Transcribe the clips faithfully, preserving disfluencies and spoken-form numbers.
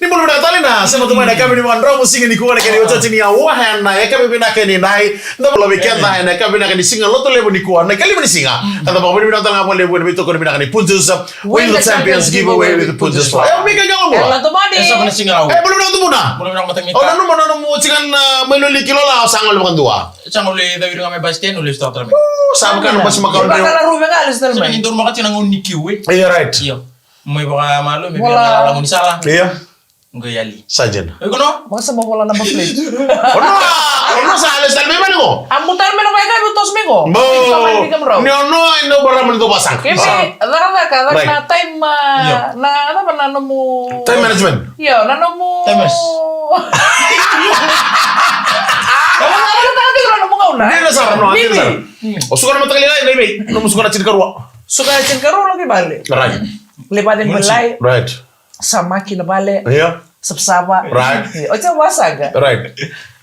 Ni bula vinaka tale na sema tu mai na yakavi ni vakarau ni siga nikua, na kena iotioti ni aua ena yakavi vinaka ni nai. Da bula vei keda ena yakavi vinaka ni siga Lotulevu nikua, na ikalima ni siga. Ka da vakavinavinaka tale ga vakalevu ena veitokoni vinaka ni Punjas. Win the Champions Giveaway with Punjas Flour. E, Mika Galaua. E, Latomani. E, sa vana siga lau. E, bula vinaka tubuna. Bula vinaka mataka ni. O nanuma, nanuma tiko na mai loli kilo la, o sa gole vakadua. Sa gole cau ira ga mai basi tenu, lesu tale mai. Sa vaka na basi makawa. Ni vaka na ruve ga, lesu tale mai. Ni donu maka tiko na gauna ni kiu, e. Ia, right. Io. Mai vakamalua, me via na lagu ni sala. Ia. Qo yali. Sa dina. Iko no? Maka sa mo vola number plate. Ono, ono sa lesu tale mai vale qo. A mu tale mai na vale qo, toso mai qo. Mo. Ni ono e dau marama ni dau vasaqa. Kemi, cakacaka, caka na time, a, na, na, na nomu. Time management. Io, na nomu. Time management. Dina sara, no, dina sara. O suka na mataka lailai, na ivei, nomu suka na tinikarua. Suka na tinikarua, lako i vale. Right. Lai vale ni lai. Right. Samaki na vale. Io. Savasava. Right. Oti a vasaqa. Right.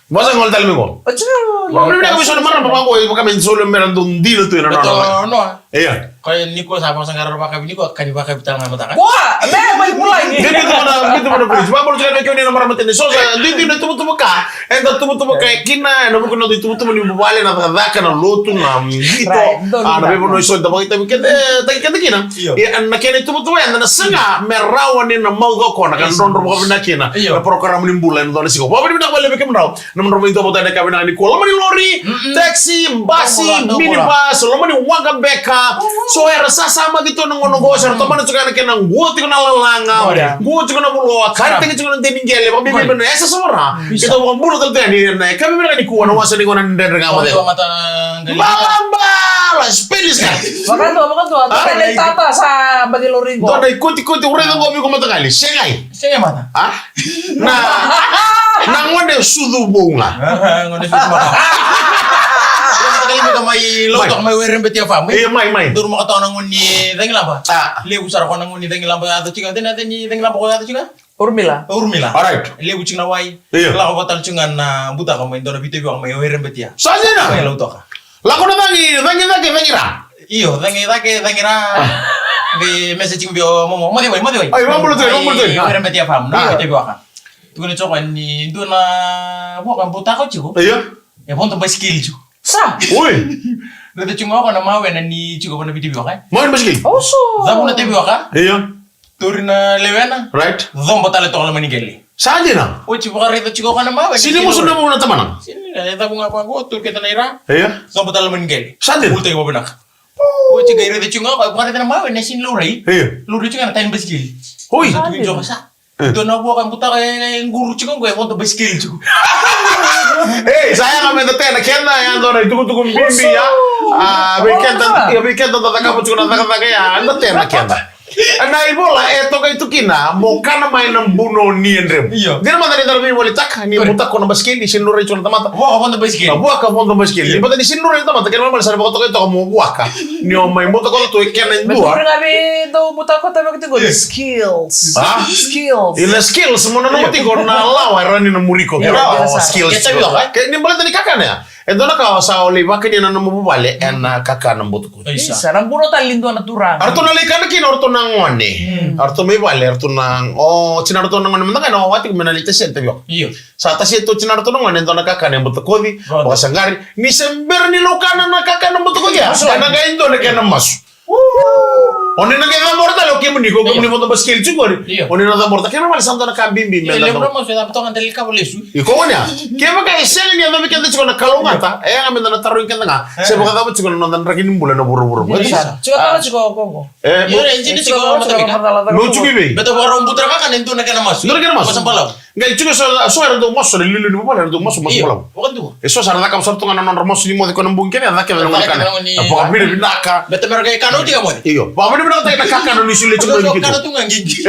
Vasaqa gole tale mai qo. Oti a. Mo ni vinaka mai so na marama vaqo, e vaka me soli me ra dau dina tu ena nona. Ia. Koya ni ko sa vakasaqara vakavi ni ko, ka ni vakavi tale ga mataka. Koya, me mai vulagi. Biuta mana, biuta mana fridge. Vakabula tiko vei kemuni na marama tini. So sa duidui na tuvatuva ka eda tuvatuva ka kina, ena vuku ni noda ituvatuva ni vuvale, na cakacaka, na lotu, na qito, a, na veivanua eso eda vakaitavi keda, e, taki keda kina. Io. Ia, na kena ituvatuva eda na saga me rawa ni na maucoko na ka drodro vakavinaka kina. Io. Na porokaramu ni bula ena dua na siga. Vakavinavinaka vakalevu vei kemudrau. Na nomudrau mai dua vata ena yakavi vinaka nikua. Loma ni lori, taxi, basi, minibus, loma ni waqa beka. So era sasamaki tu na gauna qo, se ra tomana tiko na kena qo tiko na lalaga, qo tiko na voloa, karitaki tiko na deni qele, vakabibi na yasa savara. Keitou vakabula tale tu yani ena yakavi vinaka nikua na wasa ni gauna ni Dredre Ga Mo Cegu. Balabala, Spanish ka. Vakadua, vakadua, dua na tata sa baki lori qo. Dua na ikotikoti, o raica qo vei iko mataqali, segai. Sega mada. A? Na, na gone sucu vou ga. Aha, gone sucu vou ga. Io, mata kalimi ka mai, lau toka mai Werebetia Farm, e? Io, mai, mai. Duru maka toka na gone ni cagilaba. A. Levu sara ko na gone ni cagilaba, yaco tiko, dena, dena ni cagilaba ko yaco tiko? Urumila. Urumila. Alright. Levu tiko na wai. Io. Lako vata tiko ga na butako mai, dua na vitavi waka mai Werebetia. Sa dina? Mai lau toka. Lako na cagi, cagi, cagi, cagi ra. Io, cagi cake, cagi ra. Vei message vei o momo, moce wai, moce wai. Ai, vabula tu, vabula tu. Ai, Werebetia Farm, na vitavi waka. Tukuna tiko ni dua na vuaka butako tiko. Io. E vodo baisikeli tiko. Sa. Oi. Raica tiko ga ko na mawe na ni tiko ko na vitavi waka. Mawe na baisikeli. Oso. Cavu na tavi waka. Io. Tauri na lewena. Right. Cobo tale toka loma ni qele. Sa dina. Oti vakaraica tiko ga na mawe. Sini musu na vuna tamana. Sini, e cavu ga vaqo, tauri kece na ira. Io. Cobo tale loma ni qele. Sa dina. Ulutaki vavinaka. Oti qai raica tiko ga, vakaraica na mawe, na sini laurai. Io. Laurai tiko ga na taia ni baisikeli. Oi. Sa dina. Tiko sa. E. Dua na vuaka butako e, e quru tiko qo, e vodo baisikeli tiko. Ei, sa yaga me da tena keda, ya dua na itukutuku bibi ya. A, vei keda, ya vei keda da cakava tiko na cakacaka ya, da tena keda. Na ivola e toka tu kina, mo kana mai na buno ni yadremu. Io. Dina mada ni da na veivolitaka, ni butako na baisikeli, sini laurai tiko na tamata. Vuaka vodo baisikeli. A, vuaka vodo baisikeli. Io. Ni bata ni sini laurai na tamata, kena ibalebale sa na vakatokai toka mo vuaka. Ni o mai butako tu e kena e dua. Betul, na vei dau butako tale vaka tiko. Io. Skills. A? Skills. Io, na skills, mo nanuma tiko na lawa e rawa ni na muri iko. Io, io, sa. Skills. Ke tavi waka, e? Ke ni baleta ni kakana ya. E dua na ka o sa o lai vakania na nomu vuvale ena kakana butukuti. Isa. Isa, na buno tale ni dua na turaga. Eratou na lai kana kina o ratou na gone. Mm. Eratou mai vale, eratou na, o, tinaratou na gone mada ga na wawa tiko me na lai tasia na tavi waka. Io. Sa tasia tu o tinaratou na gone e dua na kakana e butakoci, vakasaqari. Ni se bera ni laukana na kakana butakoci ya. Masu. Ena qai dua na kena masu. O ni na qai cabora tale o kemuni, ko kemuni vodo baisikeli tiko qori. Io. O ni na cabora tale, kena ibalebale sa dua na ka bibi me da. Io, levu na masu e cava toka na dela ni ka vo lesu. Io, ko gone ya. Kevaka e sega ni yacovi keda tiko na kalougata, e yaga me da na tarogi keda ga. E. Se vakacava tiko na noda draki ni bula ena vuravura. Io, sa. Tiko tale tiko ko qo. E, io, mo-, e, tiko tiko tale tiko. Me tiko i vei? Me da vakarau buta na kakana e dua na kena masu. Dua na kena masu. Masu balavu. Qai tiko so, so era dau masu, na liuliu ni vuvale era dau masu, masu balavu. Io, vakadua. E so sa ra cakava sara tu ga na nodra masu ni moce ko na bogi kece, a cakava na gone kana. Cakava na gone. Na vakavinavinaka. Beta mera qai kana oti ga moce. Io, vakavinavinaka tale na kakana ni solia tiko mai vei keitou. Kana tu ga qiqi.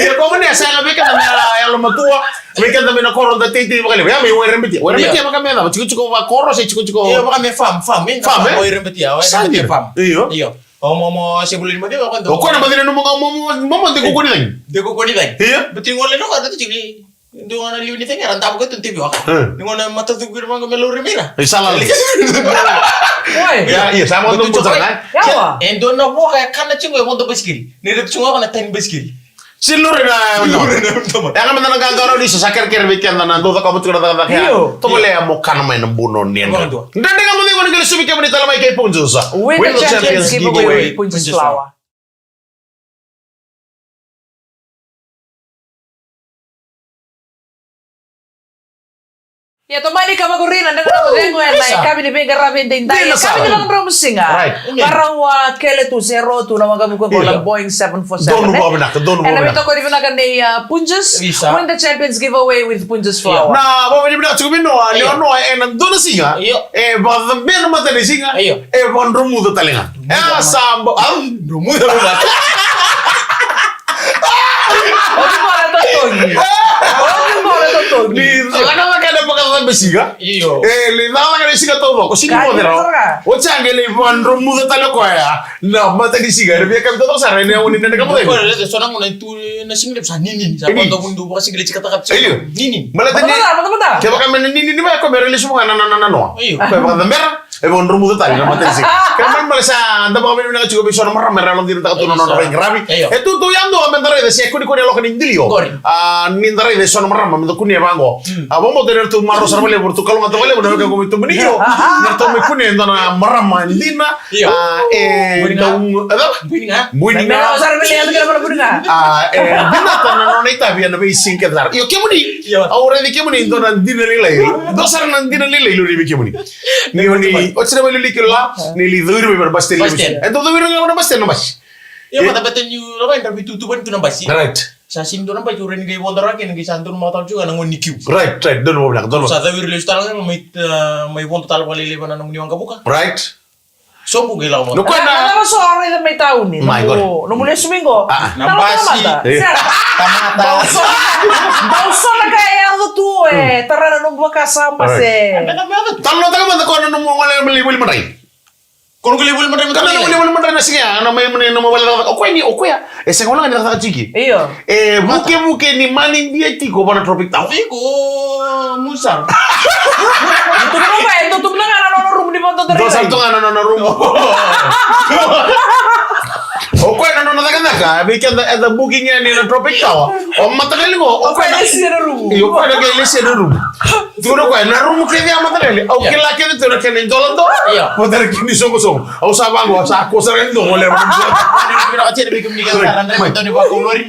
Io, ko gone ya sa yaga vei keda me yalomatua, vei keda mai na koro da teitei vakalevu. Ya mai Werebetia. Werebetia vaka me cava, tikotiko vakoro se tikotiko. Io, vaka me farm, farm, e. Farm, e? Werebetia, Werebetia farm. Io. Io. O momo se vula ni maciwa ko. O koya na maciwa ni momo, momo, momo de kukuni cagi. De kukuni cagi. Io. Beti gole no ka tiko ni. Dua na liu ni cagi era davo ka tu tevi waka. E. Ni gona mata cuku ira manga me lauri mira. E sa lali. Oi. Ia, ia, sa mo tu kuta na. Yawa. E dua na vuaka e kana tiko e vodo baisikeli. Ni raica tiko ga na taia ni baisikeli. Siluri na. Siluri na. Yaga mada na qaqarauni sa kerekere vei keda na dau cakava tiko na cakacaka ya. Io. Tovolea mo kana mai na buno ni yadra. Dredre Ga Mo Cegu ni qai lesu vei kemuni tale mai kei Punjas. Win the Champions Giveaway with Punjas Flour. Ia, tomani ka vakuri na Dredre Ga Mo Cegu ena yakavi ni veiqaravi edaidai, yakavi ni lako drau masiga. Right. Varau a kele tu se ro tu na waqavuka qo na Boeing seven four seven, donu vakavinaka, donu vakavinaka. Ena veitokoni vinaka nei, a, Punjas. Win the Champions Giveaway with Punjas Flour. Na vakavinavinaka tiko vei Noa, ni o Noa ena dua na siga e vakacabea na matanisiga, e vakadromuca tale ga. E a sa ba, a dromuca. Oti bora totogi. Oti bora totogi. Ni caka na caka na vakacabesiga. Io. E, ni caka na caka na siga taucoko. Sini mo cera. O cage le vakadromuca tale koya na matanisiga. Ena via kavita toka sara ena yago ni Dredre Ga Mo Cegu. Ko le so na ngona tu na siga le sa nini. Sa ko to mundu vakasiga le tika taka. Io. Nini. Mala tani. Mata, mata, mata. Kevaka me na nini ni mai ko me release mo na, na, na, na Noa. Io. Ko vakacabera. E vakadromuca tale na matanisiga. Kena mani male sa da vakavinavinaka tiko vei so na marama era yalodinataka tu na nodra veiqaravi. Io. E tu tu yadua me da raica se kunikuni e loka ni dilio. Qori. A, ni da raica e so na marama me da kunea vaqo. A, vakabauta ni ratou marau sara vakalevu, ratou kalougata vakalevu na weka qo mai Tomanijo. Ni ratou mai kunea e dua na marama dina. Io. A, e dau, e cava? Bui ni ga. Bui ni ga. Me, me, o sara vele, e cava na bui ni ga? A, e dinata na nona itavi ena veisiga kece sara. Io, kemuni. Io. Au raici kemuni e dua na dina lailai. Dua sara na dina lailai, lori vei kemuni. Ni o ni, o tina mai luli kilo la, ni li cawiri mai vei na basi teni. Basi teni. E dau cawiri ga na basi teni na basi. Io, e. Mata bete ni lava e dra vei tutu vani tu na basi. Right. Sa sini dua na basi, ura ni qai vodo rake, ni qai sa dua na mata tiko na goni kiu. Right, right, dua na vinaka, dua na. Sa cawiri lesu tale ga, mai, e, mai vodo tale vakalailai vana nomuni waqavuka. Right. Sobu qai lako vodo. No koya na. Na, na, na, so, ora ida mai tauni. Mai, nomu, qori. Nomu lesu mai qo. A, a. Na basi. Tamata. Tamata. Bau so, bau so na ka e yaco tu, e, tara na nomu vakasama se. Right. Talanoataka mada koya na nomu gole mai voli madrai. Kono ko levu le madrai. Kono ko levu le madrai na siga ya, na mai mane na mai wale. O koya ni, o koya. E sega wale ga ni cakacaka tiko. Io. E vukevuke ni manidia tiko vana Tropic Tower. Tiko, musa. Tuku na mai, tu, tuku na ga na nona rumu ni vodo. Dua sa tu ga na nona rumu. O koya na nona cakacaka, vei keda eda booking yani na Tropic Tower. O mataqali qo, o koya na. O koya na lesia na rumu. Io, o koya na qai lesia na rumu. Tukuna o koya, na rumu kece ya mataqali, au kila kece tu na kena idoladola. Io. Vata na kena isoqosoqo. Au sa vaqo, au sa kua sara ga ni dogo, au lewa.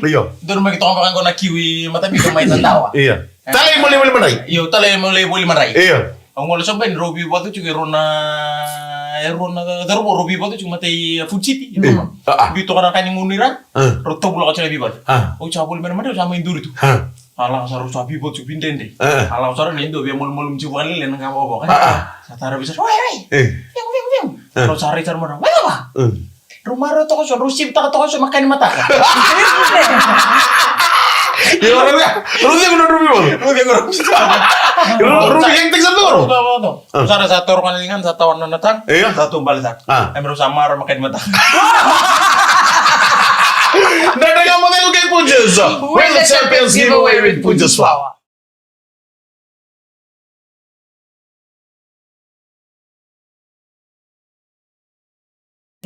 Io. Donu mai ki toka vaka qo na kiwi matabika mai Tadawa. Io. Talai mo lai voli madrai. Io, talai mo lai voli madrai. Io. Au gole sobu yani, rau veivatu tiko e rua na, e rua na cauravou, rau veivatu tiko matai, e, Food City. Io. Rau veitoka na ka ni gunu ira. A. Rau tavu lako tiko na veivatu. A. Au sa voli mai na madrai, au sa mai duri tu. A. A lako sara, rau sa veivatu tiko videde. A. A lako sara na dua via malumalumu tiko vakalailai na qavokavoka. A, a. Sa tara vei sara, oi, oi. E. Vegu, vegu, vegu. A. Rau sa rai sara mada, vei cava? A. Rau marau toka so, rau sivitaka toka so, maka ni mataka. Io, rau, rau cegu na rau veivatu. Rau cegu na rau veivatu. Rau, rau veivatu. Rau veivatu. A. Sa ra sa toro ka na ligana, sa tawa na nona taga. Io. Sa tu bale sara. A. Em, rau sa marau maka ni mataka. Dredre Ga Mo Cegu kei Punjas. Win the Champions Giveaway with Punjas Flour.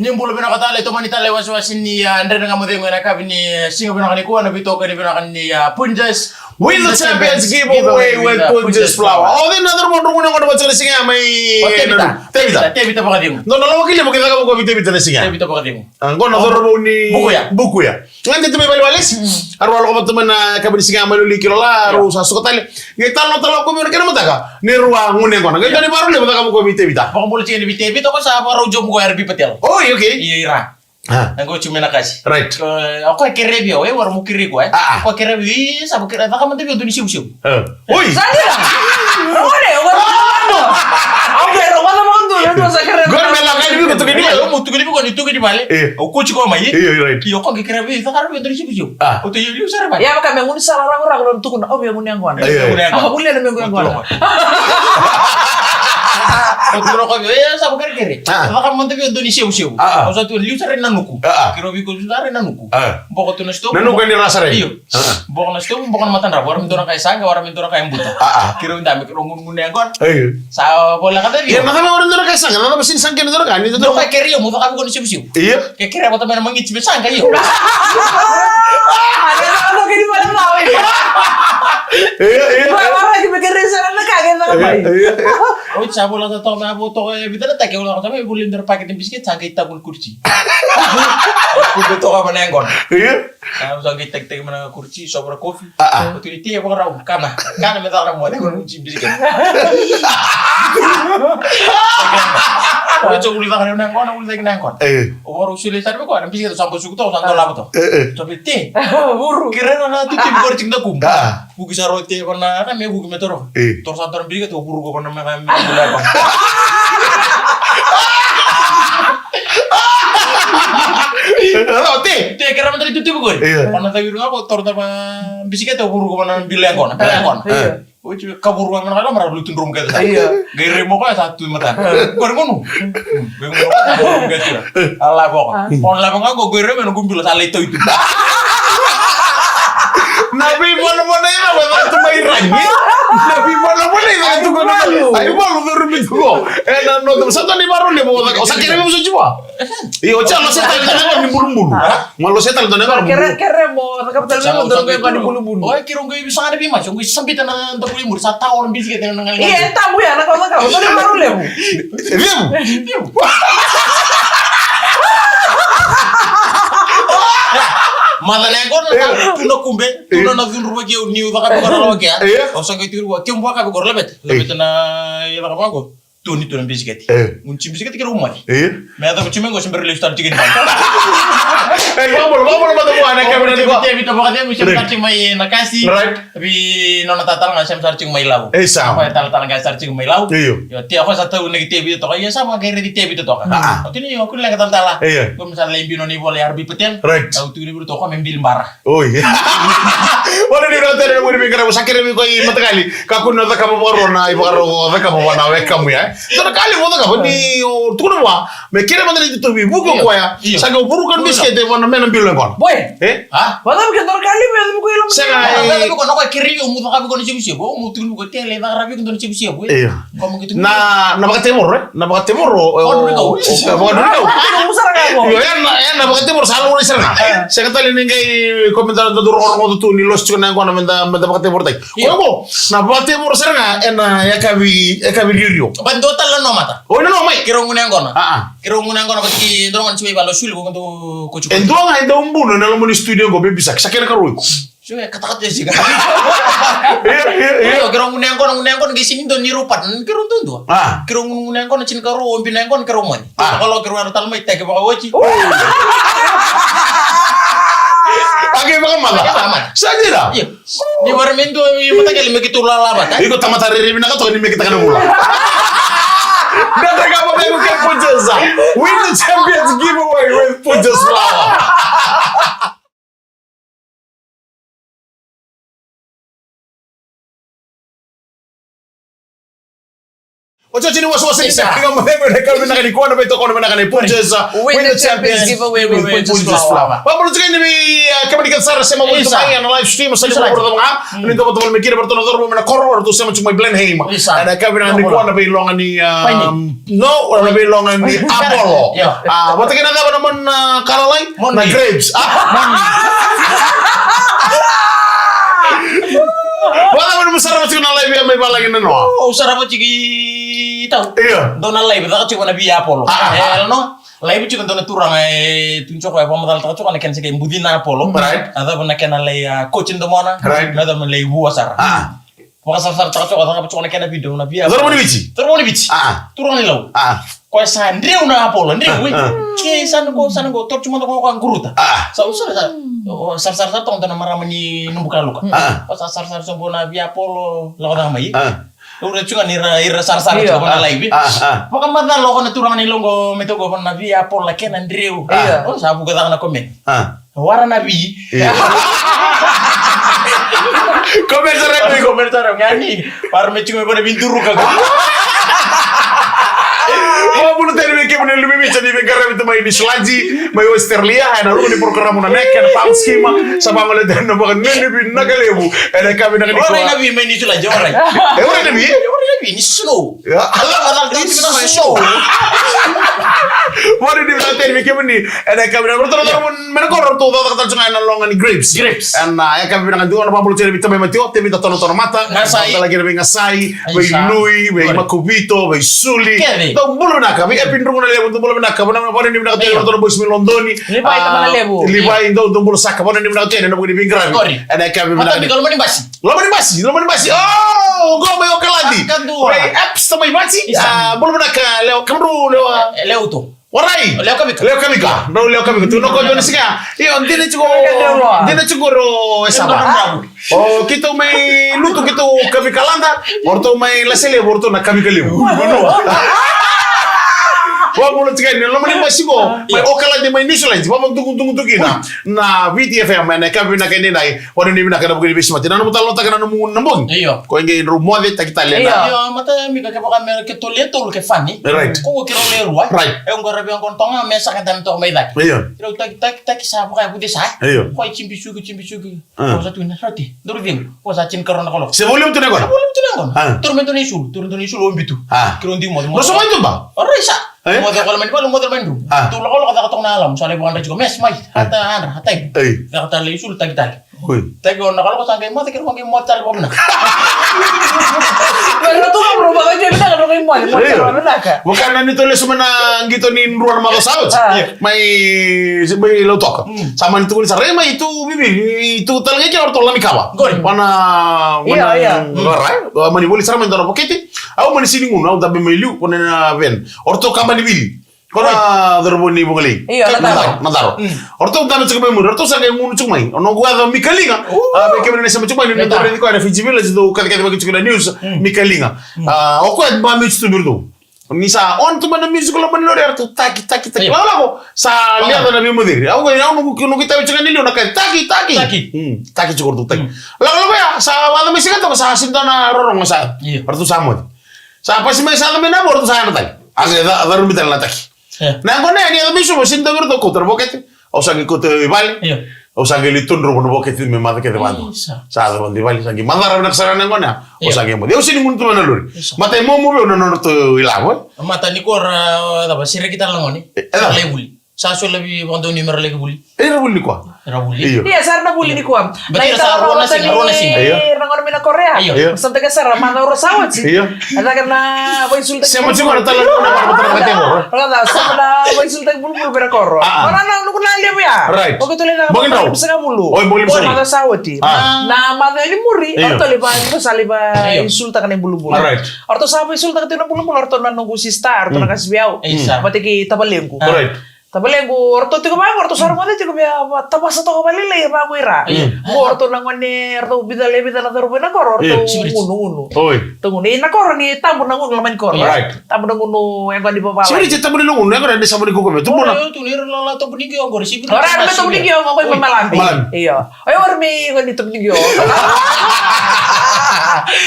Ni bula vinaka tale, tomani tale wasewase ni, a, Dredre Ga Mo Cegu ena yakavi ni, a, siga vinaka nikua, na veitokani vinaka ni, a, Punjas. Win the Champions Giveaway with Punjas Flour. O cei na cauravou drau gunu yaqona vata na siga mai? O Tevita. Tevita. Tevita, Tevita Vakacegu. Dua na lawaki levu ke caka vakavi Tevita na siga. Tevita Vakacegu. A, qo na cauravou ni Bukuya. Bukuya. Gade tu mai Valenivalesi. A rau a lako vata mai na yakavi ni siga mai luli kilo la, a rau sa suka tale. Qai talanoa tale o koya vei na kena mataka. Ni rau a gunu yaqona. Qai dua ni vakarau levu caka vakavi Tevita. Vakabula tiko yani vei Tevita, ko sa vakarau jobu ko R B Patel. Oi, okay. Ia ira. A. Qo tiko mai na kasi. Right. Ko, o koya kerea vei au, e, au a rau mo kerei koya, e. A, a. Koya kerea vei au, sa mo kerea, caka mada vei au dua ni sivusivu. A. Oi! Sa dina! Rogone, au a rau mo dua. Au a rau mo dua, au a sa kerea. Qori me lako yani vei iko tukuni vale. Au mo tukuni vei iko ni tukuni vale. E. Au kauti koya mai. E, e, right. Io, koya qai kerea vei au, caka vei au dua ni sivusivu. A. Au tu liu sara vale. Ia, vaka me gunu sala raguragu, au tukuna, au via gunu yaqona. Io, io. Au via gunu yaqona. Au via gunu yaqona. Au tukuna o koya vei au, e, sa vakakerekere. Ah. Caka mada vei au dua ni sevusevu. Ah, ah. Au sa tukuna, liu sara i Nanuku. Ah, ah. Keirau veikau sara i Nanuku. Ah. Boko tu na sitovu. Nanuku e ni ra sara i? Io. Ah. Boko na sitovu, boko na matadravu. Wara me dua na ka e saqa, wara me dua na ka e buta. Ah, ah. Keirau dabe, keirau gunugunu yaqona. Io. Sa voleka vei au. Io, na cava wara dua na ka e saqa, na cava sega ni saqa ni dua na ka, ni dua na ka. Dua ka e kerea meu cakava vei koya na sevusevu. Io. Ke kerea vata mai na magiti me saqa io. Io, io, io. Oti sa voleka toka mai, a vo toka e vica na taki, au lako toka mai, voli dua na pakete ni bisikete, sa qai tavu ni kuriti. Kube toka mai na yaqona. Io. Sa, sa qai takitaki mai na kuriti, sova na kofi. Ah, ah. Oti ni te, vakarau, kana. Kana me caka na moce, qo na kuriti bisikete. Oti sa uli caka na yaqona, uli caka na yaqona. Eh. Au vakarau solia sara vei koya na bisikete, sa basuku toka, sa dolava toka. Eh, eh. Sa vei te. Vuru. Kerea na tutuvi qori tiko na kumu. Ah. Vuki sara o te vana, na me vuki me toro. Eh. Toro sa toro bisikete, au vuru qo vana me, me, me, me. Alo, te. Te, kerea mada na tutuvi qori. Eh. Vana caviru qo, toro tava bisikete, au vuru qo vana bilo yaqona, bilo yaqona. Eh. Oti ka vuru vaka na ka mara lutu drumu kece sa. Io. Qai remo koya sa tu i matana. Qori gunu. Qai gunu koya sa tu i matana. A lave koya. O na lave ga qo qai remo na qubilo sa lai tau i tu. Na veivanavana i cava e caka tu mai Ragi. Na veivanavana i caka tu mai Ragi. Ai valu curu bitu qo. E na nota sa tu ni varu ni mo caka. O sa kere mo sa jiva. Io, oti sa lose tale na yaqona ni bulubulu. Mo lose tale na yaqona ni bulubulu. Kere, kere mo cakava tale mo dua na yaqona ni bulubulu. Oi, keirau qai veisaqa na veimasi, au qai sabita na daku i muri, sa tau na bisikete na galegale. Io, e tabu ya, na ka cakava, sa na maru levu. Levu? Levu. Maca na yaqona, tu na kube, tu na cudruvaki au niu cakava qo na lawaki ya. Io. Au sa qai tukuna vua, kemu vakavi qo, laveta. Laveta na, i cakava qo. Tu ni tu na bisikete. Eh. Gunu tiko bisikete keirau moce. Eh. Me yacova tiko mai qo se bera lesu tale tiko ni. Eh, vakabula, vakabula mada vua na kemena ni vua. Tevi, tevi, tevi, tevi, tevi, tevi, tevi, mai na kasi. Right. Vei nona tatala ga sem sara tiko mai Lau. Eh, sa. Koya talatala ga sara tiko mai Lau. Io. Io, tia koya sa tau na ki tevi toka. Ia sa vakairaici tevi toka. Ah, ah. O tini, o kuni leqa talatala. Io. Ko mi sa lai bino ni vola ya R B Patel. Right. Au tu ni biro toka me bili bara. Oi. Wana ni rau tere na muri mi kara sa kere mi ko i matakali. Kakua ni o cakava vakarua na ivakarau o cakava vua na wekamu ya, e? Dua na ka levu o cakava ni o tukuna vua me kere mada na itutuvi, vuki o koya. Io. Sa qai vuruka na bisikete vua na mena bilo e gona. Boy. E? A? Vacava ke dua na ka levu e cakava ko i loma. Sega. Vacava ko na koya kere io mu cakava ko na sevusevu, o mu tukuna ko tele cakava ko dua na sevusevu, e? Io. Na, na vakatevoro, e? Na vakatevoro, o, o, vakadrukau. Io, e na, e na vakatevoro sa laurai sara ga. Sega tale ni qai ko meda dau rogorogo tu ni losi tiko na yaqona meda, meda vakatevorotaki. Io. Koya qo, na vakatevoro sara ga e na yakavi, yakavi rioriori. Ba dua tale na nomata. O, i na noma mai. Keirau gunu yaqona. A, a. Keirau gunu yaqona ko tiki dua na gone tiko mai vale o suli ko dau ko tiko. E dua ga e dau bunu e na loma ni studio qo, Baby Shark. Sa kena karua iko. Sure, katakata e sika. Io, io, io. Io, keirau gunu yaqona, gunu yaqona, qai sini dua ni rau pat, keirau duadua. A. Keirau gunu, gunu yaqona, tini karua, obi na yaqona, keirau moce. A. Vakalo keirau yadra tale mai, teke vakaoti. A qai vakamaca. Qai vakamaca. Sa dina. Io. Ni vara me dua, i matakele me keitou lala vata. Iko tamata rere vinaka toka ni me kitaka na vula. Dredre Ga Mo Cegu kei Punjas. Win the champions giveaway with Punjas Flour. Oti, oti ni wasewase ni Ga Mo Cegu ena yakavi vinaka nikua, na veitokoni vinaka nei Punjas. Win the champions giveaway with Punjas Flour. Vabula tiko ni vei, ah, kemuni kece sara sema voli tu mai ena live stream, sa ni vabula cava ga. Ni tovotovo mai kina vei ratou na cauravou mai na koro, ratou sema tiko mai Blenheim. Ena yakavi vinaka nikua na veiloga ni, ah, No, na veiloga ni apolo. Io. Ah, vata kei na cava na mona, ah, kalalai? Na grapes. Ah. Vata mona mo sarava tiko na live ya mai valagi na noa. O, sarava tiko i tau. Io. Dua na live, caka tiko na via apolo. Ah, ah, ah. E, no. Live tiko dua na turaga e tu tiko e vakamacalataka tiko na kena se qai buci na apolo. Right. A cava na kena lai, ah, coach ni domona. Right. Na cava na lai vua sara. Ah. Vakasarasarataka tiko, cakava tiko na kena video na via. Cauravou ni Viti. Cauravou ni Viti. Ah, ah. Turaga ni Lau. Ah. Koya sa dreu na apolo, dreu, ah, e. Ah. Ke sa na qo, sa na qo, toro tu mada qo ka quruta. Ah. Sa u sara, sa, o, sarasara toka dua na marama ni Nobukaluka. Ah. O sa sarasara sobu na via apolo, lako caka mai. Ah. Ura tu ga ni ra, ira sarasara tiko na live. Ah, ah. Vakamacala o koya na turaga ni Lau qo me toka na via apolo na kena dreu. Ah. O sa vuka caka na comment. Ah. Wara na vi. Io. Comment sara, comment sara, ga ni. Wara me tiko me vana viduruka. Ni lumi Mica ni veiqaravi tu mai Niusiladi, mai Australia, ena rumu ni porokaramu na Neck and Palm Schema, sa vagolea tiko na vakanuinui vinaka levu, ena yakavi vinaka nikua. Orai na vi mai Niusiladi, orai. E orai na vi? Orai na vi, ni snow. Ia. Ala, ala, ala, ni snow. Vakanuinui vinaka tale vei kemuni, ena yakavi vinaka, ratou, ratou, me na koro, ratou cakacaka tale tu ga ena loga ni grapes. Grapes. Ena yakavi vinaka, dua na vakabula tiko vei tamai Mati Oti, vei Tatono Tono Mata, Gasai. Tale kina vei Gasai, vei Aisa. Lui, vei Makovito, vei Suli. Kece. Dou bula vinaka, vei Epi Druguna Levu, dou bula vinaka, vakanuinui vinaka tiko, io. Ratou na boys mai Lodoni. Livai, ah, tamana levu. Livai, dou, dou bula saka, vakanuinui vinaka tiko, ena vuku ni veiqaravi. Qori. Ena yakavi vinaka. Mata ni Loma ni Basi. Loma ni Basi, Loma ni Basi. Oh, qo mai Okaladi. Kadua. Vei Eps tamai Vati. Isa. Ah, bula vinaka, Leo, kemudrou, Leo, ah. Eh, Leo tu. Warai. Leo Kavika. Leo Kavika. Drau Leo Kavika. Tu na ko jona siga. Io, dina tiko. Kevaka dau loa. Dina tiko ro e sava. Kevaka dau loa. O, keitou mai lutu, keitou Kavika lada. O ratou mai Lase Levu, o ratou na Kavika Levu. Vakabula tiko yani, Loma ni Basi qo. Mai Okaladi mai Niusiladi. Vakadugudugu tu kina. Na Viti F M, ena yakavi vinaka edaidai. Vakanuinui vinaka ena vuku ni veisemati. Na nomu talanoataka na nomu na bogi. Io. Ko e qai drau moce, taki tale na. Io, mata Mika, kevaka me keitou le tolu ke Fani. Right. Ko keirau le rua. Right. E qaravi qo na toga me saka dana toka mai cake. Io. Keirau taki, taki, taki sa vaka e vuce sa. Io. Ko e jibi suki, jibi suki. Ah. Ko sa tu na rati. Duru cegu. Ko sa tinikarua na kaloko. Se volume tu na qona? Se volume tu na qona. Ah. Turu me dua na isulu, turu dua na isulu o bitu. Ah. Keirau dui moce, moce. Roso mai tu ba? Ora isa. Eh? Moce ko la mani vale, moce la mani dru. Ah. Tu lako lako caka toka na alamu, sa lai vakadra tiko. Mes mai. Ah. Ata adra, ata ibu. Eh. Caka tale isulu, taki tale. Oi. Taki o na kaloko sa qai moce, keirau qai moce tale vakavinaka. Mai ratou ga bro, vakavinaka, ratou qai moce, moce tale vakavinaka. Io. Vaka na neitou lesu mai na qito ni rua na macawa sa oti. Ah. Mai, mai Lautoka. Mm. Sa mani tukuni sara, e mai tu vivi, tu tale ga i ke o ratou Lamikava. Qori. Vana, io, vana, io. Qori, e? Mani voli sara mai dua na vokete. Au mani sega ni gunu, au dabe mai liu, kona na ven. O ratou kaba ni vili. Kona cauravou ni Vugalei. Io, na caro. Na caro. Mm. O ratou dabe tiko mai muri, o ratou sa qai gunu tiko mai. O noqu yaca o Mika Liga. Uh. A, vei kemuni na sema tiko mai, ni dou raici koya na Fiji Village, dou kacikaci vaki tiko na news, mm. Mika Liga. Mm. A, o koya ba music tu vei ratou. Ni sa on tu mai na music loma ni lori, o ratou taki, taki, taki. Io. Lako, lako, sa liaca na veimoceri. Au qai, au noqu, noqu itavi tiko ni liu na kai, taki, taki. Taki. Mm, taki tiko o ratou, taki. Mm. Lako, lako ya, sa vaca mai siga toka, sa sega ni dua na rorogo sa. Io. O ratou sa moce. Sa pasi mai sa yaco mai na vo, ratou sa yadra tale. A qai ca-, carubi tale na taki. E. Na yaqona ya ni yaco mai Suva, sega ni dua vei iratou, kauta na vokete. Au sa qai kauta i vale. Io. Au sa qai lai todrovu na vokete me maca kece vaqo. Isa. Sa yaco vaqo i vale, sa qai macara vinaka sara na yaqona ya. Au sa qai moce. Io. Au sega ni gunu tu mai na lori. Isa. Matai momo vei au na nodratou ilavo, e. Mata ni ko ra, e, cava, sereki tale na gone. E, e, cava? Sa lai vuli. Sa soli vei vakadonui me ra laki vuli. E ra vuli nikua. Era vuli. Io. Ia, sa ra na vuli nikua. Baleta ni sa rua na siga, rua na siga. Io. Ra gone mai na Korea. Io. Io. Sa beka sara, macawa rua sa oti. Io. A caka na vaisulutaki. Sema tiko na tala na, na, na, na, na, na. Rau sa, sema na vaisulutaki bulubulu vei ira koro. A, a. Ora na, nuku na levu ya. Right. Bogi drau. Bogi drau. Oi, bogi drau. Macawa sa oti. A. Na macawa ni muri, io. Ratou lai va, ratou sa lai va, io. Vaisulutaka na ibulubulu. Right. Ratou sa vaisulutaka tiko na bulubulu, ratou na noqu sister, ratou na, mm, kasi vei au. Isa. Vata kei tavalequ. Right. Tavalequ, o ratou tiko vaqo, o ratou sa rogoca tiko vei a, va, tavasa toka vakalailai vaqo ira. Io. Qo o ratou na gone, o ratou vica, le vica na cauravou na koro, o ratou, io, gunu, gunu. Oi. Ratou gunu. Ia na koro ni tabu na gunu, loma ni koro. Right. Tabu na gunu, e gone ni vavalaci. Siviri, tabu ni gunu, e gone ni sabu ni kuku me. Tubu na. Io, tu ni ra la, la, tabu ni qio, qori, siviri. Ora, me tabu ni qio, qori, me malabi. Malabi. Io. Oi, ora me gone ni tabu ni qio.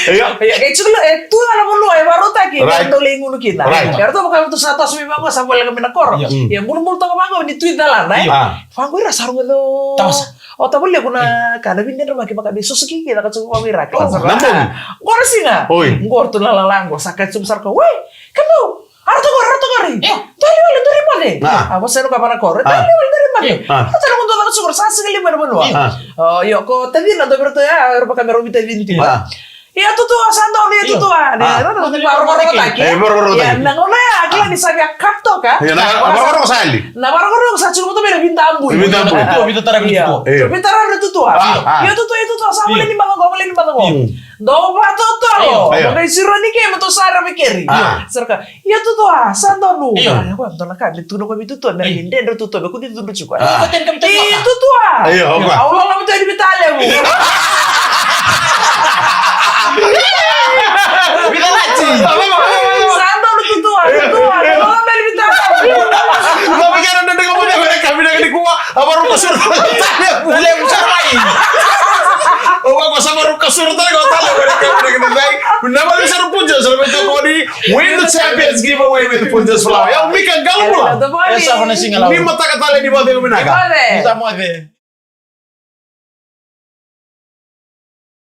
Io. Io, kei tu, e tu na vanua, e varautaki, right. Ratou lai gunu kina. Right. Ia ratou vaka ratou sa toso mai vaqo, sa voleka mai na koro. Io. Mm. Ia bulubulu toka vaqo ni Tui Calana, e? Io. A. Vaqo ira sa rogoca o, tavasa. O tavalequ na, e, ka na videdra vaki vaka me soso kiki, na ka tiko vaqo ira. O, na bogi. Qo na siga. Oi. Qo ratou na lala qo, sa ka tiko sara ko, wei, kemau, a ratou qori, a ratou qori. Io. Dou lai wale, dou lai moce. A. A, vosa na ka vaka na koro. A. Dou lai wale, dou lai moce. Io. A. Ratou na qo dou caka tiko, sa siga lima na vanua. Io. A. O, io, ko tacina, dou vei ratou ya, era vaka me rau veitacini tiko. A. Ia tutua, sa donu, ia tutua. Io. A. Ia, na, na, na, vakarogorogotaki. E, vakarogorotaki. Ia, na gauna ya, kila ni sa via cut toka. Io, na, na, vakarogorogo sa yali. Na vakarogorogo sa tiko vata mai na vidabui. Vidabui. Io. Tutua, vidabui, tara, io. Tutua. Io. Vidabui, tara, tutua. A, a. Io, tutua, io, tutua, sa, io, vale ni macawa qo, vale ni macawa qo. Io. Dou vakatotolo. Io. Io. Mo qai siro ni ke, mo tou sa rave keri. A. Siro ka. Ia tutua, sa donu. Io. Ia, koya dua na ka me tukuna koya vei tutua, me, io, dredre tutua, me kua ni cudru tiko. A. Io, tutua. Io, oka. Au loloma tu yani vei talevu. Vita lati. Sa donu tutua, tutua, au loloma yani vei talevu. Loma kena dredre ka mo dredre ka vinaka nikua, a vakarau kasura talevu. Talevu sara mai. O, au sa vakarau kasura talevu, talevu, vinaka, vinaka, vinaka. Na vale sara puja. Celebrate the body with the champions giveaway with the Princess Flower. Ia, Mika, qalo bula. E sa kona siga la. Ni mataka tale, ni vakacegu vinaka. Ni sa moce.